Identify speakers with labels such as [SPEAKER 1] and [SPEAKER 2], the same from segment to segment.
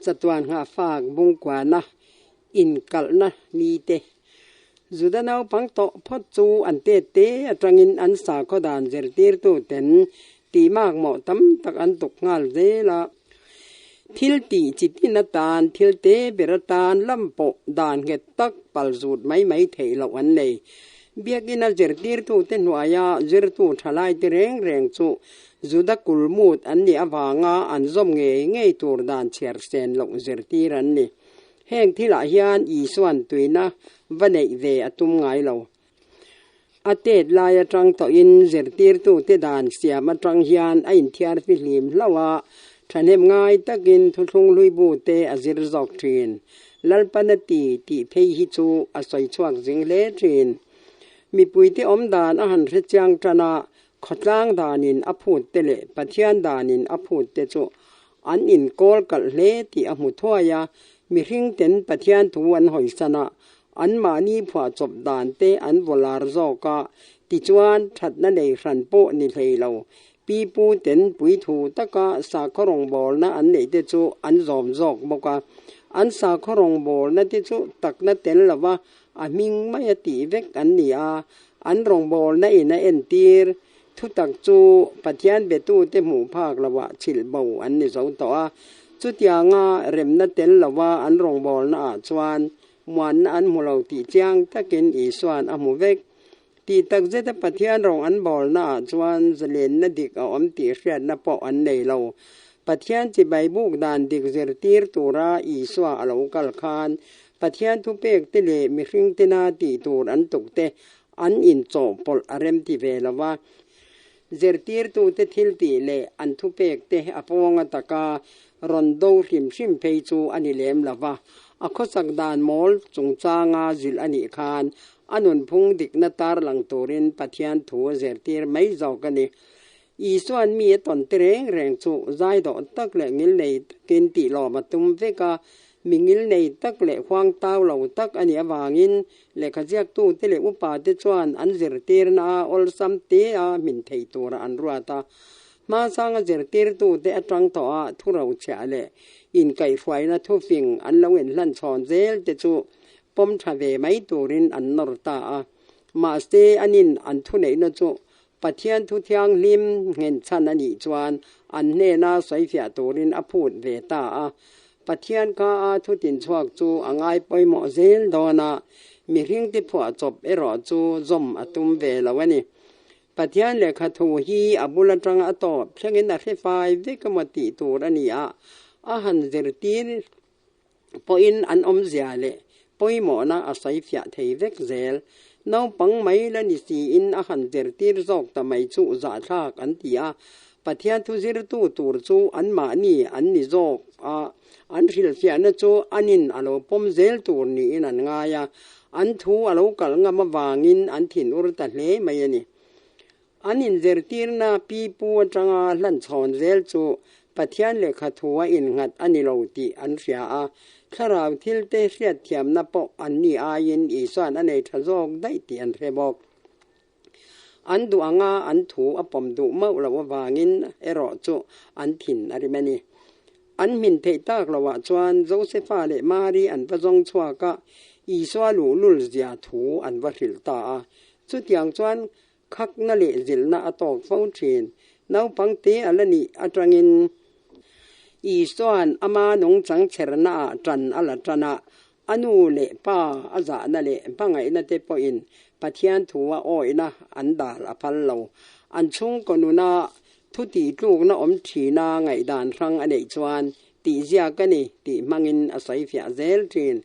[SPEAKER 1] Chatuan nghahfak bungkuana inkalhna ni te. Juda naupang tawh phawt chu an tet te atangin an sakhaw dan zirtirtu ten tihmakmawh tam tak an tuk nghal zel a. Thil tih chi tin atan, thil te ber atan lam pawh dan nghet tak pal zut mai mai theih loh an nei. Biakina zirtirtute hnuaia zirtu thalaite reng reng chu Juda kulmut an nih avanga an zawm ngei ngei tur dan chhiar sen loh zirtir an ni. Heng thilah hian Isua'n tuina va neih ve a tum ngai lo. A tet lai atang tawhin zirtirtute dan siam atang hian a inthiar fihlim hlauh a, thahnem ngai takin thuthlung hluibute a zir zawk thin. Lalpana ti tih phei hi chu a sawi chhuak zing hle thin. Mipuite awm dan a han hre chiang tan a, khawtlang danin a phut te leh Pathian danin a phut te chu an inkawl kalh hle tih a hmu thuai a, mihring ten Pathian thu an hawisan a, Anmahni phuahchawp dan te an vawlar zawk a, tichuan thatna nei hran pawh ni hlei lo. Pi pu ten puithu taka sakhaw rawngbawlna an neih te chu an zawm zawk bawk a. An sakhaw rawngbawlna te chu takna tel lova a hming maia tih vek an ni a, an rawngbawlna in a entir. Thutak chu Pathian betute hmuh phak loah chhilh bo an ni zo tawh a. Chutianga remna tel lova an rawngbawlna ah chuan Muanna an hmu lo tih chiang takin Isua'n a hmu vek. Tih takzeta Pathian rawng an bawlnaah chuan zalenna dik a awm tih hriatna pawh an nei lo. Pathian chibai buk dan dik zirtir tura Isua a lo kal khan Pathian thupekte leh mihring tena tih tur an tukte an inchawhpawlh a remti ve lo va. Zirtirtute thiltih leh an thupekte a pawnga taka rawn do hrim hrim phei chu a ni lem lo va, a khawsak dan mawl chungchanga zilh a nih khan a nunphung dikna tarlang turin Pathian thu a zirtir mai zawk a ni. Isua'n mi a tawn te reng reng chu zaidawh tak leh ngilnei takin tihlawm a tum vek a, mi ngilnei tak leh huang tau lo tak a nih avangin Lehkhaziaktute leh upate chuan an zirtirna a awlsam te a hmin thei tura an ruat a. Hmasanga zirtirtute atang tawha thurochhiah leh inkaihhruaina thufing an lo inhlanchhawn zel te chu pawm tha ve mai turin an nawr ta a. Mahse, anin an thuneihna chu Pathian thu thianghlim nghenchhan a nih chuan an hnena sawifiah turin a phut ve ta a. Pathian kha a thutin chhuak chu a ngai pawimawh zel dawn a, mihringte phuahchawp erawh chu zawm a tum ve lo a ni. Pathian lehkha thu hi a bul atang a tawp thlengin a hre fai vek emaw tih tur a ni a, a han zirtir pawhin an awmzia leh pawimawhna a sawifiah thei vek zel. Naupang mai la ni siin a han zirtir zawk ta mai chu zahthlak an ti a, Pathian thu zirtu tur chu anmahni an ni zawk a, an hrilhfiahna chu anin a lo pawm zel tur niin an ngai a, an thu a lo kalh ngam avangin an thinur ta hle mai a ni. An inzirtirna pi pu atanga hlanchhawn zel chu Pathian lehkha thu a innghat a ni lo tih an hria a, thlarau thilte hriatthiamna pawh an ni aiin Isua'n a nei tha zawk daih tih an hre bawk. An duh anga an thu a pawm duh mauh loh avangin erawh chu an thin a rim a ni. An hmin theih tak loah chuan Josefa leh Mari an va zawng chhuak a, Isua luhlul zia thu an va hrilh ta a. Chutiang chuan Khakna leh zilhna a tawk fo thin. Naupang te a la nih atangin Isua'n ama nungchang chhernaah tan a la tan a, a nu leh pa a zahna leh hmangaihna te pawhin Pathian thu a awihna an dal a phal lo. An chhungkaw nuna thu tihtlukna awm thina ngaihdan hrang a neih chuan tihziak a ni tih hmangin a sawifiah zel thin.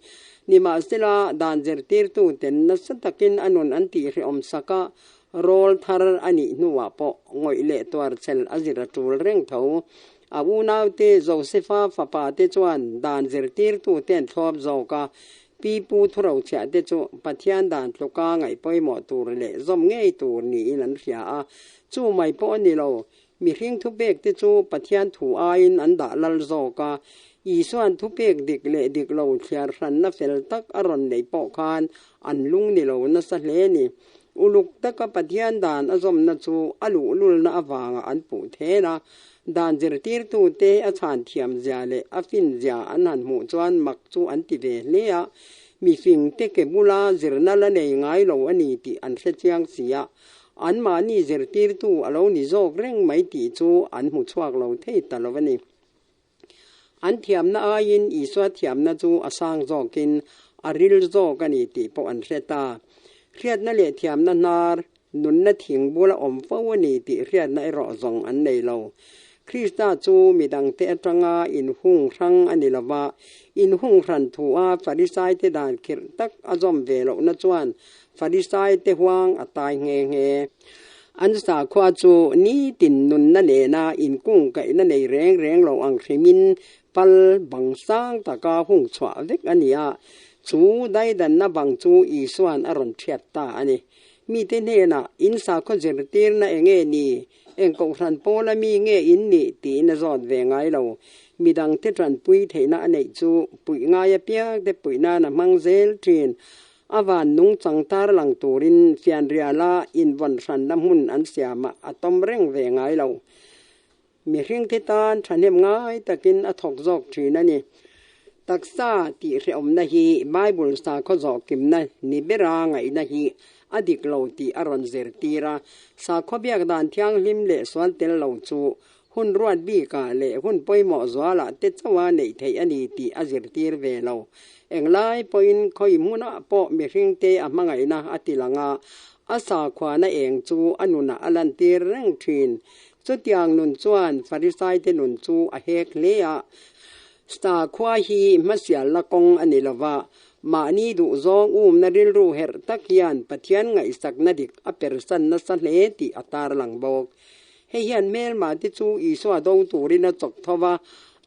[SPEAKER 1] Nimahsela, dan zirtirtuten nasa takin a nun an tihhrehawm sak a, rawl thar a nih hnuah pawh ngawih leh tuarchhel a zir a tul reng tho. A unaute Josefa fapate chuan dan zirtirtute an thlawp zawk a, pi pu thurochhiahte chu Pathian dan tluka ngaih pawimawh tur leh zawm ngei tur niin an hria a, chu mai pawh a ni lo. Mihring thupek te chu Pathian thu aiin an dah lal zawk a, Isua'n thupek dik leh dik lo thliar hranna fel tak a rawn neih pawh khan an lung ni lo nasa hle ni. Uluk taka Pathian dan a zawmna chu a luhlulna avanga an puh then a. Dan zirtirtute a chhan thiamzia leh a finzia an han hmuh chuan mak chu an ti ve hle a, mifingte ke bula zirna la nei ngai lo a ni tih an hre chiang si a, anmahni zirtirtu a lo ni zawk reng mai tih chu an hmu chhuak lo thei ta lo a ni. An thiamna aiin Isua thiamna chu a sang zawkin a ril zawk a ni tih pawh an hre ta. Hriatna leh thiamna hnar nunna thing bula awm fo a ni tih hriatna erawh zawng an nei lo. Krista chu midangte atanga inhung hrang a ni lo va, inhung hran thua Farisaite dan khirh tak a zawm ve lohna chuan Farisaite huang a tai nghe nghe. An sakhua chu nitin nunna nena inkungkaihna nei reng reng lo ang hrimin pal bang sang taka hung chhuah vek a ni a, chu daidanna bang chu Isua'n a rawn thiat ta a ni. Mite hnenah, In sakhaw zirtirna eng nge ni? Eng kohhran pawla mi nge in nih? tiin a zawt ve ngai lo. Midangte tanpui theihna a neih chu puih ngai apiangte puih nan a hmang zel thin. A van nungchang tarlang turin fianriala invawn hranna hmun an siamah a tawm reng ve ngai lo. Mihringte tan thahnem ngai takin a thawk zawk thin a ni. Taksa tih hrehawmna hi Bible sakhaw zawhkimna ni bera ngaihna hi a dik lo tih a rawn zirtir a. Sakhaw biak dan thianghlim leh sual tel lo chu hun ruat bikah leh hun pawimawh zualah te chauha neih theih a ni tih a zirtir ve lo. Englai pawhin khawi hmunah pawh mihringte a hmangaihna a ti lang a, a sakhuana eng chu a nunah a lantir reng thin. Chutiang nun chuan Farisaite nun chu a hek hle a. Sakhua hi hmasialna kawng a ni lova, mahni duhzawng umna rilru herh tak hian Pathian ngaihsakna dik a persan nasa hle tih a tarlang bawk. Hei hian hmelmah te chu Isua do turin a chawk tho va,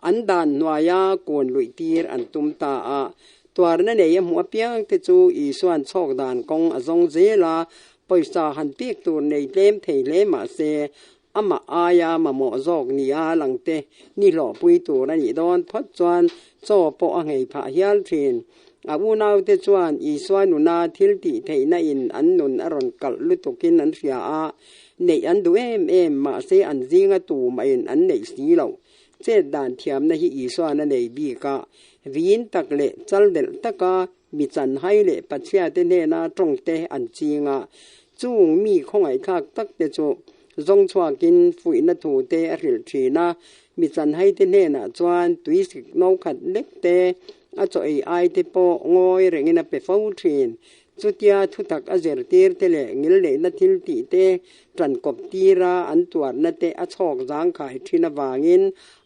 [SPEAKER 1] an dan hnuaia kawn luih tir an tum ta a. Tuarna nei a hmuh apiang te chu Isua'n chhawk dan kawng a zawng zel a, pawisa han pek tur nei tlem thei hle mah se, amah aia mamawh zawk nia lang te ni hlawhpui tur a nih dawn phawt chuan chaw pawh a nghei phah hial thin. A unaute chuan Isua nuna thil tih theihna in an nun a rawn kalh lutukin an hria a, neih an duh em em, mahse an zinga tumahin an neih si loh. Chet dan thiamna hi Isuan a nei bik a, vin tak leh chal delh taka mi chanhai leh Pathiate hnena tawngte an ching a, chung mi khawngaihthlak takte chu zawng chhuakin fuihna thute a hrilh thin a, mi chanhaite hnenah chuan tuisik no khat lek te, a chaw ei ai te pawh ngawi rengin a pe fo thin. Chutia thutak a zirtir te leh ngilneihna thil tih te ṭankawp tira an tuarna te a chhawk zangkhai thin avangin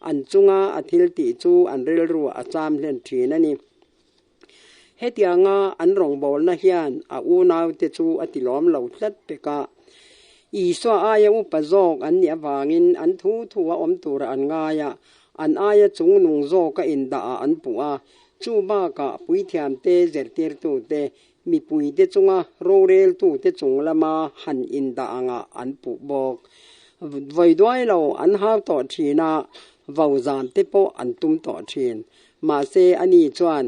[SPEAKER 1] an chunga a thil tih chu an rilruah a cham hlen thin a ni. Hetianga an rawngbawlna hian a unaute chu a tilawm lo tlat pek a. Isua aia upa zawk an nih avangin an thu thu a awm tura an ngai a, an aia chungnung zawka indah ah an puh a. Chu bakah puithiamte, zirtirtute, mipuite chunga roreltute chung lama han indah angah an puh bawk. Vawi duai lo an hau tawh thin a, vozamte pawh an tum tawh thin. Mahse, ani chuan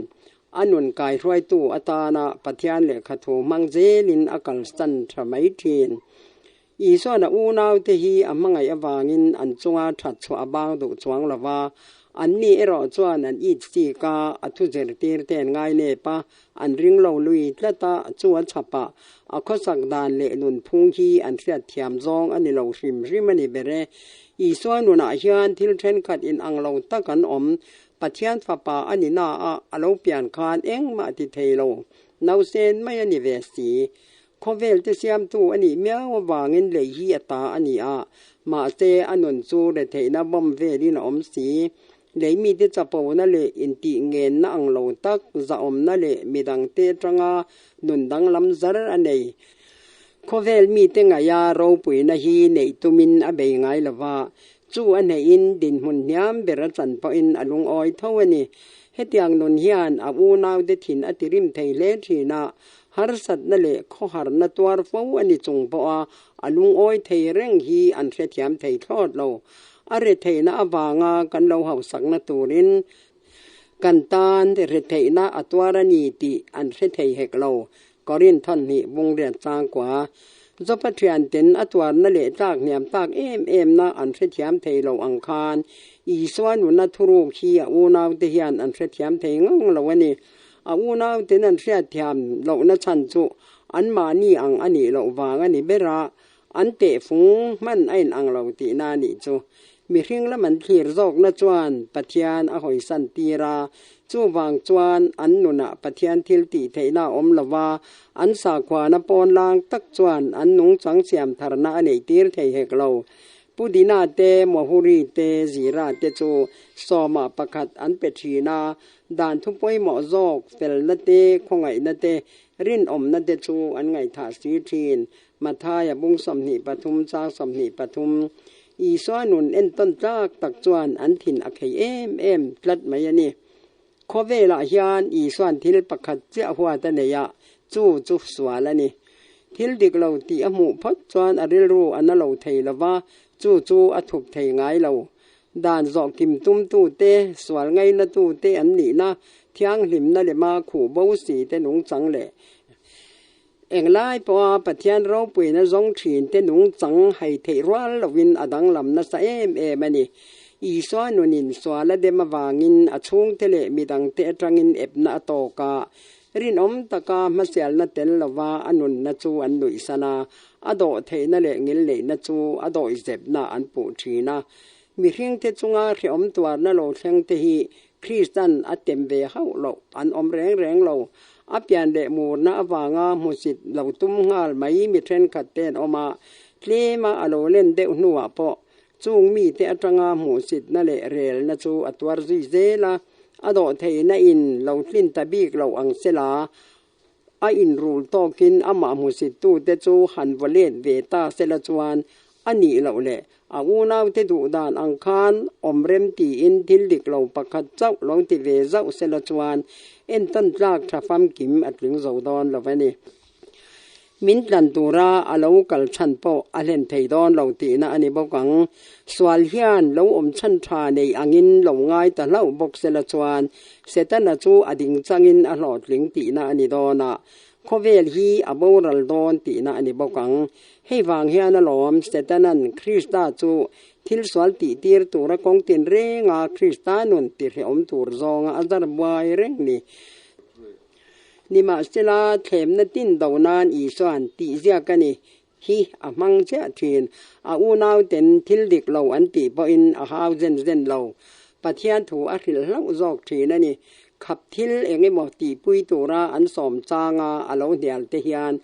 [SPEAKER 1] a nun kaihruaitu atana Pathian lehkha thu hmang zelin a kalsan tha mai thin. Isuan a unaute hi a hmangaih avangin an chunga that chhuah a bang duh chuang lo va, anni erawh chuan an it sik a, a thu zirtir te an ngai nep a, an ring lo lui tlat a, chu a chhap a, a khawsak dan leh nunphung hi an hriat thiam zawng a ni lo hrim hrim a ni ber e. Isua nunah hian thil thenkhat inang lo tak an awm, Pathian fapa a ni na a, a lo pian khan engmah ti thei lo, nausen mai a ni ve si. Khawvel te siamtu a nih miau avangin lei hi a ta a ni a, mahse a nun chu retheihna bawm velin a awm si. Lei mite chapona leh intih ngenna ang lo tak, zahawmna leh midangte atanga nun danglam zar a nei. Khawvel mite ngaia ropuina hi neih tumin a bei ngai lo va, Chu a hneihin dinhmun hniam ber a chan pawhin a lungawi tho a ni. Hetiang nun hian a unaute thin a tirim thei hle thin a, harsatna leh khawharna tuar fo a ni chung pawha a lungawi thei reng hi an hrethiam thei thlawt lo. A retheihna avanga kan lo hausakna turin kan tan retheihna a tuar a ni tih an hre thei hek lo. Korinth thawn hnih bungriat changkua. Jopa thianten a tuarna leh tlak hniam tak em emna an hrethiam thei lo ang khan Isua nuna thuruk hi a unaute hian an hrethiam thei ngang lo a ni. A unauten an hriatthiam lohna chhan chu anmahni ang a nih loh vang a ni ber a, an tehfung hman a inang lo tihna a nih chu. Mihring lam an thlir zawkna chuan Pathian a hawisan tir a, chuvang chuan an nunah Pathian thil tih theihna a awm lo va, an sakhuana pawn lang tak chuan an nungchang siam tharna a neih tir thei hek lo. Pu Dina te, Mohuri te, Zira te chu sawmah pakhat an pe thin a, dan thu pawimawh zawk felna te, khawngaihna te, rinawmna te chu an ngaihthah si thin. Mathaia bung 23 chang 23, Isua nun entawn tlak tak chuan an thin a khei em em tlat mai a ni. Khawvelah hian Isua'n thil pakhat chiah huat a nei a, chu chu sual a ni. Thil dik lo tih a hmuh phawt chuan a rilru a na lo thei lo va, chu chu a thup thei ngai lo. Dan zawh kim tumtute, sual ngainatute an nihna, thianghlimna lema khuh bo si te nungchang leh Englai pawha Pathian ropuina zawng thinte nungchang hai theih rual lovin a danglam nasa em em a ni. Isua nunin sual a dem avangin a chhungte leh midangte atangin epna a tawk a, rinawm taka hmasialna tel lova a nunna chu an nuihsan a, a dawh theihna leh ngilneihna chu a dawihzepna an puh thin a. Mihringte chunga hrehawm tuarna lo thlengte hi Kristan a tem ve hauh loh an awm reng reng lo. A pian leh murna avanga hmusit lo tum nghal mai mi thenkhat te an awm a, tlema a lo len deuh hnuah pawh chung mite atanga hmuhsitna leh relna chu a tuar zui zel a, a dawh theihna in lo tlin ta bik lo ang sela A inrul tawkin amah hmusittute chu han va let ve ta sela chuan a nih loh leh a unaute duh dan ang khan awm rem tiin thil dik lo pakhat chauh lo ti ve zauh sela chuan entawn tlak tha famkim a tling zo dawn lo a ni. Min tlan tura a lo kal chhan pawh a hlen thei dawn lo tihna a ni bawk ang. Sual hian lo awm chhan tha nei angin lo ngai ta hlauh bawk sela chuan Setana chu a ding changin a hlawhtling tihna a ni dawn a, khawvel hi a boral dawn tihna a ni bawk ang. Hei vang hian alawm Setana'n Krista chu thil sual tihtir tura kawng tinrenga Krista nun tihrehawm tur zawnga a zar buai reng ni. Nimahsela, thlemna tin do nan Isua'n tihziak a ni hi a hmang chiah thin. A unauten thil dik lo an tih pawhin a hau zen zen lo. Pathian thu a hrilh hlauh zawk thin a ni. Khap thil eng emaw tihpui tura an sawm changa a lo hnial te hian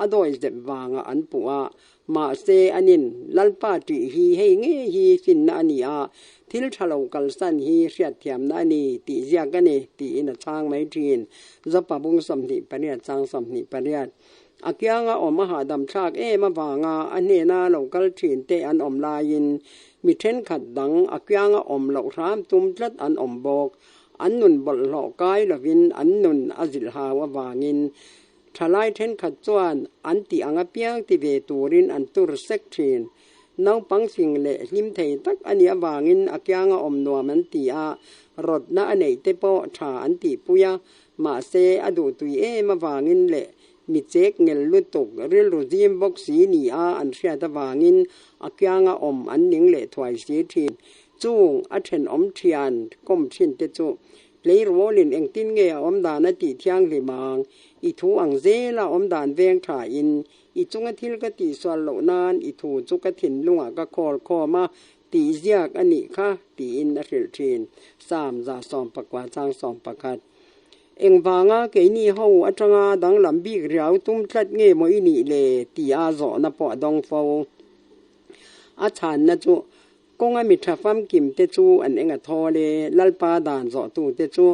[SPEAKER 1] a dawi zep vanga an puh a. Mahse, anin Lalpa tih hi hei ngei hi finna a ni a, thil tha lo kalsan hi hriatthiamna a ni tih ziak a ni, tiin a chhang mai thin. Jopa bung 28 chang 28. A kianga awm a hahdam thlak em avanga a hnena lo kal thin te an awm laiin mi thenkhat dang a kianga awm loh hram tum tlat an awm bawk. An nun bawlhhlawh kai lovin an nun a zilh hau avangin thalai thenkhat chuan an tih ang apiang ti ve turin an tur sek thin. Naupang fing leh hlim thei tak a nih avangin a kianga awm nuam an ti a, rawtna a neih te pawh tha an tihpui a, Mahse, a duhtui em avangin leh mi chek ngel lutuk rilru zim bawk si ni a an hriat avangin a kianga awm an ning leh thuai si thin. Chung a thenawm thian kawm thin te chu tleirawlin engtin nge a awm dan a tih thianghlim ang? I thu ang zela awm dan veng tha in i chunga thil ka tihsual loh nan i thu chu ka thinlungah ka khawl khawm a, Tih ziak a nih kha tiin a hrilh thin. Psalm 11 chang 11. Engvanga keini ho atanga danglam bik riau tum tlat nge maw i nih le tia zawhna pawh a dawng fo. A chhanna chu kawnga mi tha famkim te chu an eng a thawl e, Lalpa dan zawhtu te chu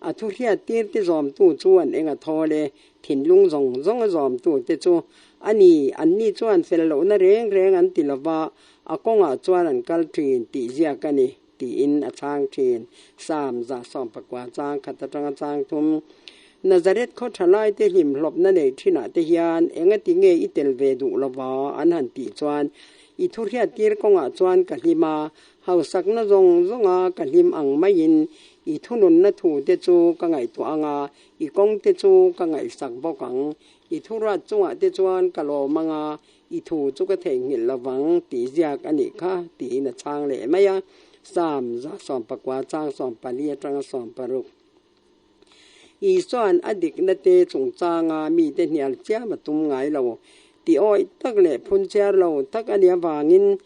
[SPEAKER 1] a thu hriat tir te zawmtu chu an eng a thawl e, thinlung zawng zawng a zawmtu te chu a ni, anni chuan fel lohna reng reng an ti lova, A kawngah chuan an kal thin tih ziak a ni, tiin a chhang thin. Psalm 19 chang khat atanga chang thum. Nazareth khaw tha laite hlimhlawpna nei thinah te hian engati nge i tel ve duh lova an han tih chuan, I thu hriattir kawngah chuan ka hlim a, Hausakna zawng zawnga ka hlim ang maiin i thununna thute chu ka ngaihtuah ang a, i kawngte chu ka ngaihsak bawk ang. I thuruat chungah te chuan ka lawm ang a, i thu chu ka theihnghilh lo vang tih ziak a nih kha, tiin a chhang leh mai a. Psalm 119 chang 14 atanga 16. Isua'n a dikna te chungchanga mite hnial chiam a tum ngai lo. Ti awih tak leh phun chiar lo tak a nih avangin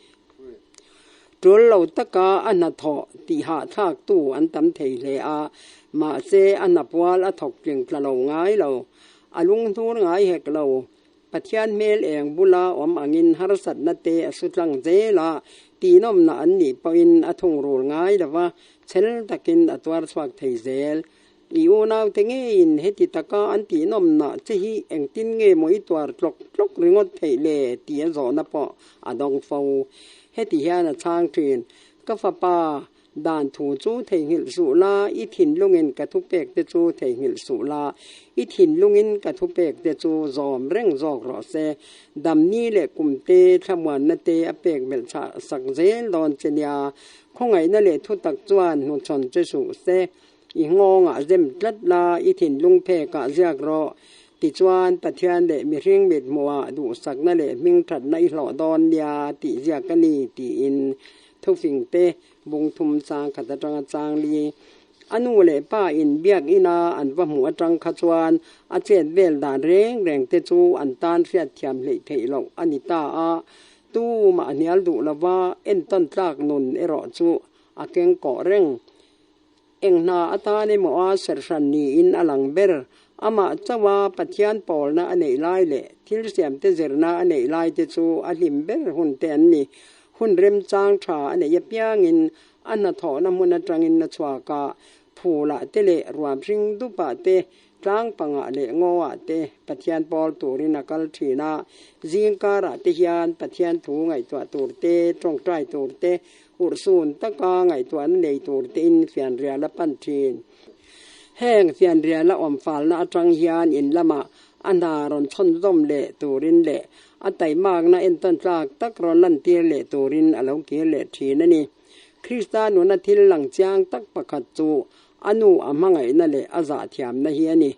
[SPEAKER 1] tul lo taka a hnathawh tih hahthlaktu an tam thei hle a, mahse a hnapual a thawk tling tla lo ngai lo. A lunghnur ngai hek lo. Pathian hmel eng bula awm angin harsatna te a su tlang zel a, tihnawmna an nih pawhin a thungrul ngai lo va, chhel takin a tuar chhuak thei zel. I unaute ngeiin heti taka an tihnawmna che hi engtin nge maw i tuar tlawk tlawk ringawt theih le tih a zawhna pawh a dawng fo. Heti hian a chhang thin, Ka fapa, Dan thu chu theihnghilh suh la, i thinlungin ka thupek te chu theihnghilh suh la, i thinlungin ka thupek te chu zawm reng zawk rawh se. Damni leh kumte thlamuanna te a pek belh chhah sak zel dawn che nia, khawngaihna leh thutak chuan hnuchhawn che suh se. I nghawngah zem tlat la, i thinlung phekah ziak rawh. Tichuan, Pathian leh mihring mithmuhah duhsakna leh hmingthatna i hlawh dawn nia tih ziak a ni, tiin thufingte bungthum chang khat atanga chang li. A nu leh pa in biak ina an va hmuh atang kha chuan a chet vel dan reng reng te chu an tan hriatthiam hleih theih loh a ni ta a, tumah a hnial duh lova entawn tlak nun erawh chu a keng kawh reng. Eng hna atan emaw a serhran niin a lang ber. Amah chauha Pathian pawlna a neih lai leh thil siamte zirna a neih lai te chu a hlim ber hun te an ni. Hun remchang tha a neih apiangin a hnathawhna hmun atangin a chhuak a, phulah te leh ruam hring dupah te, tlang pangah leh ngawah te Pathian pawl turin a kal thin a. Zingkarah te hian Pathian thu ngaihtuah tur te, tawngtai tur te, Urhsun taka ngaihtuahna nei tur tein fianrial a pan thin. Heng fianrial a awm falna atang hian in lamah a hna rawn chhawnzawm leh turin leh a taimakna entawn tlak tak rawn lantir leh turin a lo kir leh thin a ni. Krista nuna thil lang chiang tak pakhat chu a nu a hmangaihna leh a zahthiamna hi a ni.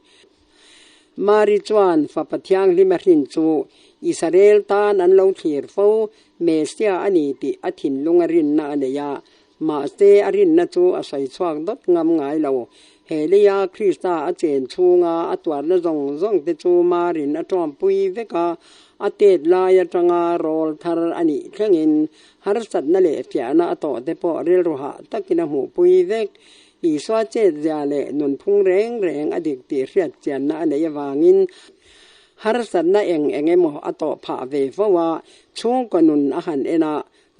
[SPEAKER 1] Mari chuan Fapa Thianghlim a hrin chu Israel tan an lo thlir fo, Messiah a ni tih a thinlung a rinna a nei a, mahse a rinna chu a sawi chhuak dawt ngam ngai lo. He leia Krista a chen chhunga a tuarna zawng zawng te chu Marin a ṭawmpui vek a, a tet lai aṭanga rawl thar a nih thlengin harsatna leh fiahna a tawh te pawh rilru hah takin a hmuhpui vek. Isua chetzia leh nunphung reng reng a dik tih hriat chianna a neih avangin harsatna eng eng emaw a tawh phah ve fo a, chhungkaw nun a han en a,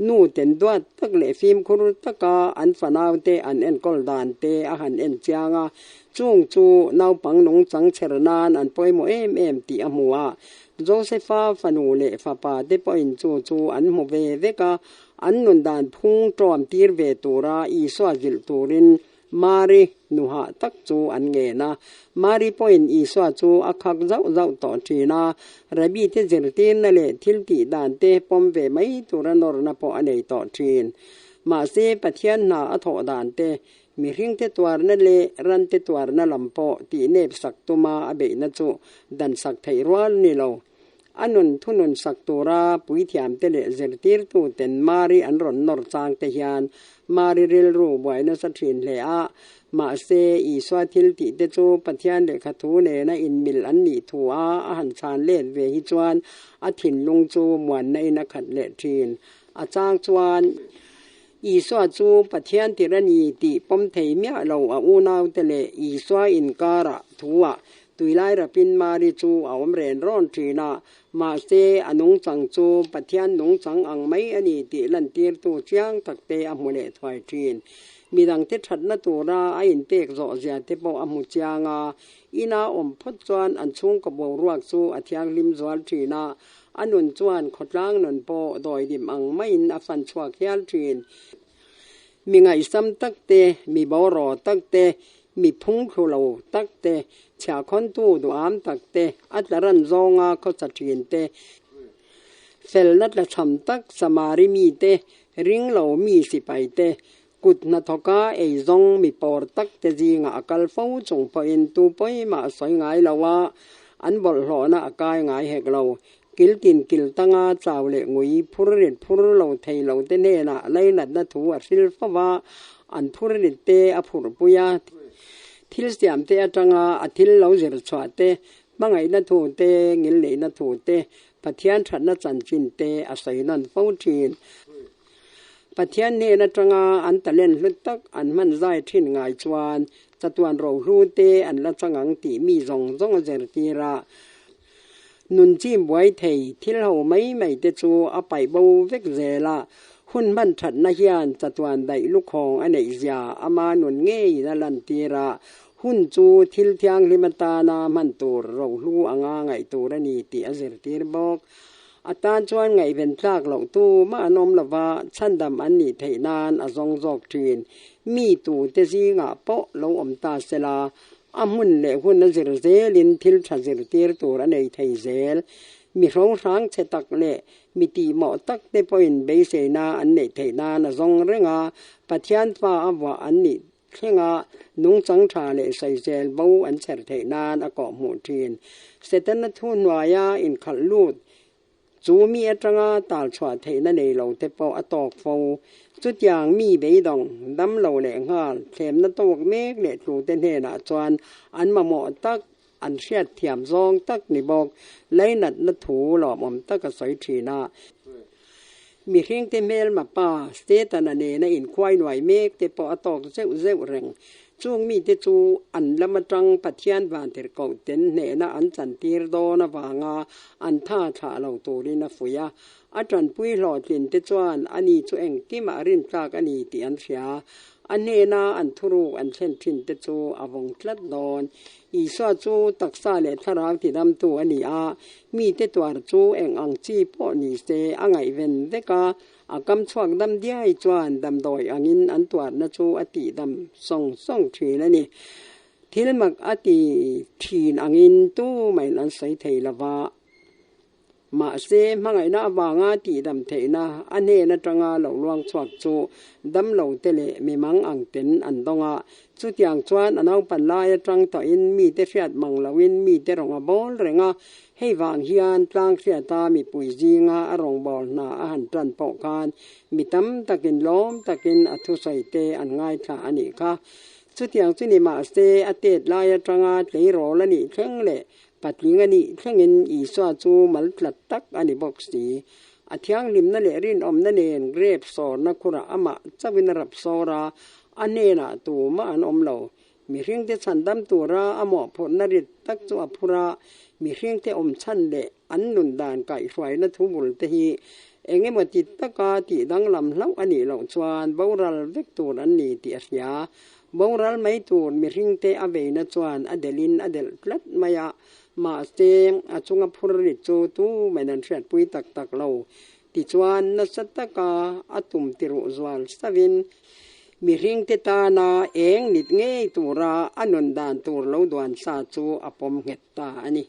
[SPEAKER 1] nu ten duat tak leh fimkhur taka an fanaute an enkawl dan te a han en chiang a, chung chu naupang nungchang chher nan an pawimawh em em tih a hmu a, Josepha fanu leh fapa te pawhin chu chu an hmu ve vek a, An nun dan phung ṭawm tir ve tura Isua zilh turin Mari nuhah tak chu an ngen a. Mari pawhin Isua chu a khak zauh zauh tawh ṭhin a, Rabbi te zirtirna leh thil tih dan te pawm ve mai tura nawrna pawh a nei tawh ṭhin. Mahse, Pathian hna a thawh dan te, mihringte tuarna leh rante tuarna lam pawh tihnep sak tuma a beihna chu dan sak theih rual ni lo. A nun thunun sak tura puithiamte leh zirtirtuten Mari an rawn nawr chang te hian Mari rilru buai nasa thin hle a. Mahse, Isua thil tih te chu Pathian lehkha thu nena inmil an nih thu a a han chhan let ve hi chuan a thinlung chu muanna in a khat leh thin. A chang chuan Isua chu Pathian tir a ni tih pawm thei miah lo a unaute leh Isua inkarah thu-ah Tuilai rapin Mari chu a awm ren rawn thin a, mahse a nungchang chu Pathian nungchang ang mai a ni tih lantirtu chiang takte a hmu leh thuai thin. Midangte thatna tura a inpek zawh zia te pawh a hmu chiang a, ina awm phawt chuan an chhungkaw boruak chu a thianghlim zual thin a, a nun chuan khawtlang nun pawh dawidim ang maiin a fan chhuak hial thin. Mi ngaihsam tak te, mi boraw tak te, mi phungthlu lo tak te, chhiahkhawntu duham tak te, a tlaran zawnga khawsa thin te, felna tlachham tak Samari mi te, Ring lo mi sipai te, kut hnathawka eizawng mi pawr tak te zingah a kal fo chung pawhin tu pawimah a sawi ngai lo a, an bawlhhlawhna a kai ngai hek lo. Kil tin kil tanga chau leh ngui phur rit phur lo thei lo te hnenah lainatna thu a hril fo va, an phur rit te a phurhpui a, thil siam te atanga a thil lo zir chhuah te, hmangaihna thu te, ngilneihna thu te, Pathian thatna chanchin te a sawi nawn fo thin. Pathian hnen atanga an talent hlu tak an hman zai thin ngai chuan chatuan rohlu te an la chang ang tih mi zawng zawng a zirtir a. Nun chim buai thei thil ho mai mai te chu a paih bo vek zel a, hun hman thatna hian chatuan daih lukhawng a neih zia ama nun ngeiin a lantir a, hun chu thil thianghlim atana hman tur rohlu anga ngaih tur a ni tih a zirtir bawk. A tan chuan ngaihven tlak loh tu mah an awm lova, chhandam an nih theih nan a zawng zawk thin. Mi tute zingah pawh lo awm ta sela, A hmun leh hun a zir zelin thil tha zirtir tur a nei thei zel. Mi hrohrang chhe tak leh mi tihmawh tak te pawhin beiseina an neih theih nan a zawng reng a, Pathian fa a vuah an nih thlenga nungchang tha leh sawizel bo an chher theih nan a kawhhmuh thin. Setana thu hnuaia inkhalh lut Chu mi atanga tal chhuah theihna nei lo te pawh a tawk fo. Chutiang mi beidawng, dam lo leh nghal, thlemna tawk mek leh tlute hnenah chuan an mamawh tak, an hriat thiam zawng tak ni bawk, lainatna thu lawmawm tak a sawi thin a. Mihringte hmelma pa, Setana nena inkhuai nuai mek te pawh a tawk zeuh zeuh reng. Chung mite chu an lam atang Pathian vantirhkoh ten hnehna an chantir dawn avanga an tha thlah lo turin a fuih a. A tanpui hlawhtlin te chuan ani chu engkimah rintlak a ni tih an hria. A hnena an thuruk an thlen thin te chu a vawng tlat dawn. Isua chu taksa leh thlarau tidamtu a ni a, mite tuar chu eng ang chi pawh ni se a ngaihven vek a, A kam chhuak dam diai chuan damdawi angin an tuarna chu a tih dam sawng sawng thin a ni. Thil mak a ti thin angin tumahin an sawi thei lo va. Mahse, hmangaihna avanga tih dam theihna a hnen atanga lo luang chhuak chu damlo te leh mimang ang ten an dawng a. Chutiang chuan a naupan lai atang tawhin mite hriat mang loin mite rawng a bawl reng a, Hei vang hian tlang hriata mipui zinga a rawngbâwl hna a han ṭan pawh khan mi tam takin lawm takin a thusawi te an ngaithla a nih kha. Chutiang chu ni mahse, a têt lai aṭanga tleirawl a nih thleng leh patling a nih thlengin Isua chu mal tlat tak a ni bawk si. A thianghlimna leh rinawmna nen grep sawrna khurah amah chauhin a rap sawr a, a hnenah tumah an awm lo. Mihringte chhandam tura a mawhphurhna rit tak chu a phur a, mihringte awm chhan leh an nun dan kaihhruaina thu bul te hi eng emaw ti taka tih danglam hlauh a nih loh chuan boral vek tur an ni tih a hria. Boral mai tur mihringte a veina chuan a delhin a delh tlat mai a, mahse a chunga phur rit chu tumahin an hriatpui tak tak lo. Tichuan nasa taka a tum tiruh zual savin Mihringte tana eng nit ngei tura a nun dan tur lo duan sa chu a pawm nghet ta a ni.